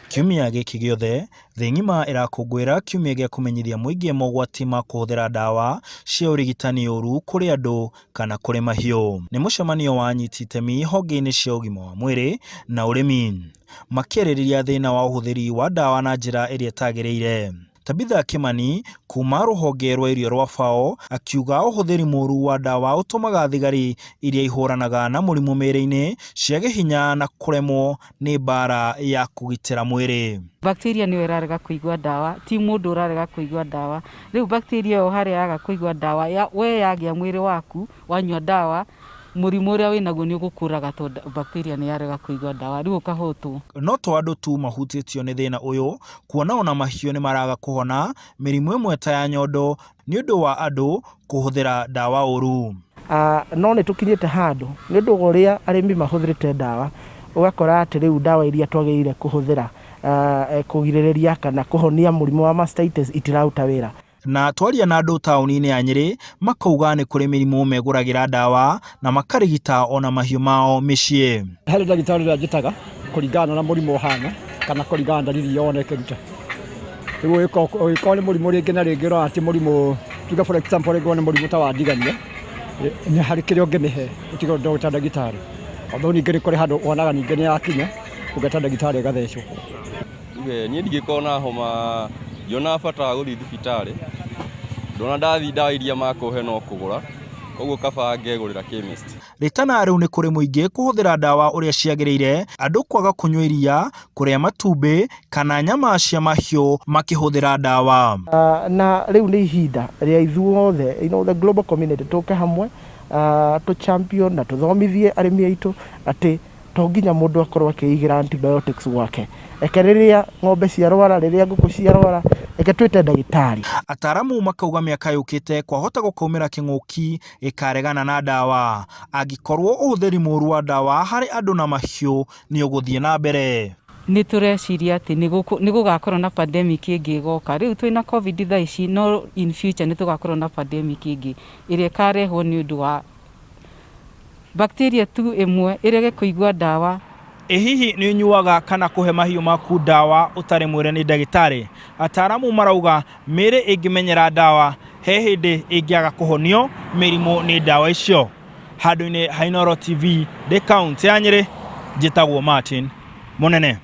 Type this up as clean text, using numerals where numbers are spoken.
Kiumia gĩkĩ gĩothe, thĩ ng'ima ĩrakũngũĩra kiumia gĩa kũmenyithia mũingĩ mogwati ma kũhũthĩra ndawa cia ũrigitani ũru kũrĩ andũ kana kũrĩ mahiũ. Nĩ mũcemanio wa anyiti itemi honge-inĩ cia ũgima wa mwĩrĩ na ũrĩmi, makĩarĩrĩria thĩna wa ũhũthĩri wa ndawa na njĩra ĩrĩa ĩtagĩrĩire. Tabitha Kimani kuma rũhonge rwa irio rwa FAO akiuga ũhũthĩri mũru wa ndawa ũtũmaga thigari iria ihũranaga na mũrimũ mĩĩrĩ-inĩ ciage hinya na kũremwo nĩ mbaara ya kũgitĩra mwĩrĩ. Bacteria nĩyo ĩrarega kũigua ndawa, ti mũndũ ũrarega kũigua ndawa. Rĩu bacteria ĩyo harĩa yaga kũigua ndawa, we yagĩa mwĩrĩ waku, wanyua ndawa, mũrimũ ũrĩa wĩnaguo nĩ ũgũkũraga tondũ bacteria nĩ yarega kũigua ndawa, rĩu ũkahotwo. No to andũ tu mahutĩtio nĩ thĩna ũyũ, kuona ona mahiũ nĩ maraga kũhona mĩrimũ ĩmwe ta ya nyondo nĩ ũndũ wa andũ kũhũthĩra ndawa ũru. No nĩ tũkinyĩte handũ nĩ ũndũ wa ũrĩa arĩmi mahũthĩrĩte ndawa, ũgakora atĩ rĩu ndawa iria twagĩrĩire kũhũthĩra kũgirĩrĩria kana kũhonia mũrimũ wa mastitis itiraruta wĩra. Na twaria na andũ taũni-inĩ ya Nyĩrĩ makauga nĩ kũrĩ mĩrimũ megũragĩra ndawa na makarigita ona mahiũ mao mĩciĩ. Harĩ ndagĩtarĩ ũrĩa njĩtaga kũringana na mũrimũ ũhana kana kũringana na ndariri iria wona ĩkĩruta. Rĩu ũngĩkorwo nĩ mũrimũ rĩngĩ na rĩngĩ ũrona ti mũrimũ, tuge for example rĩngĩ nĩ mũrimũ ta wa ndigania, nĩ harĩ kĩrĩa ũngĩmĩhe ũtige gwĩta ndagĩtarĩ. Although ningĩ nĩ kũrĩ handũ wonaga ningĩ nĩ yakinya ũgeta ndagĩtarĩ ĩgathecwo. Tuge niĩ ndingĩkorwo na homa ndionaga bata wa gũthiĩ thibitarĩ, ndona ndathiĩ ndawa iria makũhe no kũgũra, koguo kaba ngegũrĩra chemist. Rĩtana rĩu nĩ kũrĩ mũingĩ kũhũthĩra ndawa ũrĩa ciagĩrĩire, andũ kwaga kũnyua iria, kũrĩa matumbĩ kana nyama cia mahiũ makĩhũthĩra ndawa. Na rĩu nĩ ihinda rĩa ithuothe, you know, the global community tũke hamwe, tũ champion na tũthomithie arĩmi aitũ atĩ to nginya mũndũ akorwo akĩigĩra antibiotics gwake. Reke rĩrĩa ng'ombe ciarwara, rĩrĩa ngũkũ ciarwara, reke twĩte ndagĩtarĩ. Ataaramu makauga mĩaka yũkĩte kwahota gũkaumĩra kĩng'ũki gĩkaregana na ndawa angĩkorwo ũhũthĩri mũru wa ndawa harĩ andũ na mahiũ nĩ ũgũthiĩ na mbere. Nĩ tũreciria atĩ nĩ gũgakorwo na pandemic ĩngĩ ĩgoka. Rĩu twĩna Covid thaa ici, no in future nĩ tũgakorwo na pandemic ĩngĩ ĩrĩa ĩkarehwo nĩ ũndũ wa bacteria tu ĩmwe ĩrege kũigua ndawa. Ĩ hihi nĩ ũnyuaga kana kũhe mahiũ maku ndawa ũtarĩ mwĩre nĩ ndagĩtarĩ? Ataaramu marauga mĩĩrĩ ĩngĩmenyera ndawa he hĩndĩ ĩngĩaga kũhonio mĩrimũ nĩ ndawa icio. Handũ-inĩ ha Inooro TV ndĩ kaũntĩ ya Nyĩrĩ, njĩtagwo Martin Mũnene.